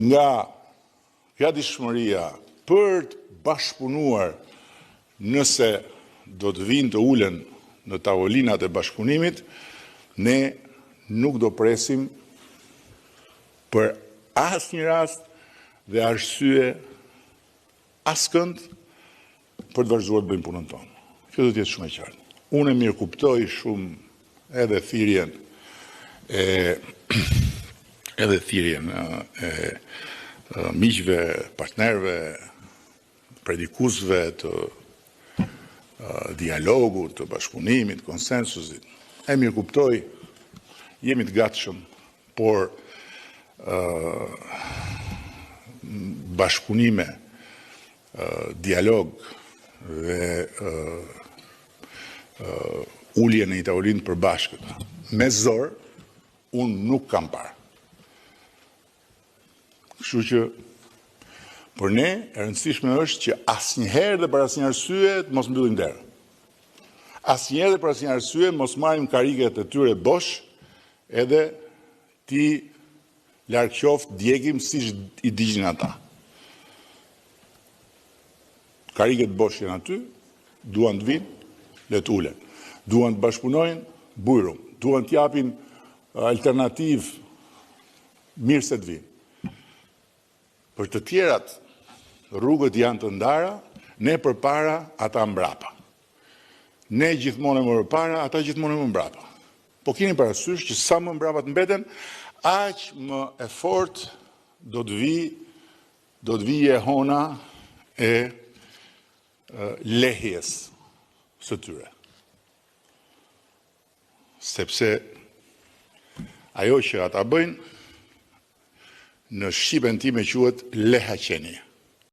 Nga gatishmëria për të bashkëpunuar nëse do të vijnë të ulen në tavolinat e bashkëpunimit, ne nuk do presim për asnjë rast dhe arsye askënd për të vazhduar të bëjmë punën tonë. Kjo do të jetë shumë e qartë. Unë e mirëkuptoj shumë edhe thirrjen e edhe thirrjen e miqve, partnerëve, predikuesve të dialogut, të bashkëpunimit, konsensusit. E mirëkuptoj, jemi të gatshëm, por bashkëpunime, dialog dhe ulje në një tavolinë të përbashkët me zor, unë nuk kam parë. Kështu që për ne e rëndësishme është që asnjëherë dhe për asnjë arsye të mos mbyllim derën. Asnjëherë dhe për asnjë arsye mos marrim kariket e tyre bosh edhe t'i larg qoftë djegim siç i digjnin ata. Kariket bosh janë aty, duan të vijnë, le të ulen. Duan të bashkëpunojnë, bujrum. Duan të japin alternativë, mirë se të vijnë. Për të tjerat, rrugët janë të ndara, ne përpara, ata mbrapa. Ne gjithmonë e më përpara, ata gjithmonë e më mbrapa. Po kini parasysh që sa më mbrapa të mbeten, aq më e fortë do të vijë do të vijë jehona e lehjes së tyre. Sepse ajo që ata bëjnë në shqipen time quhet lehaqenie.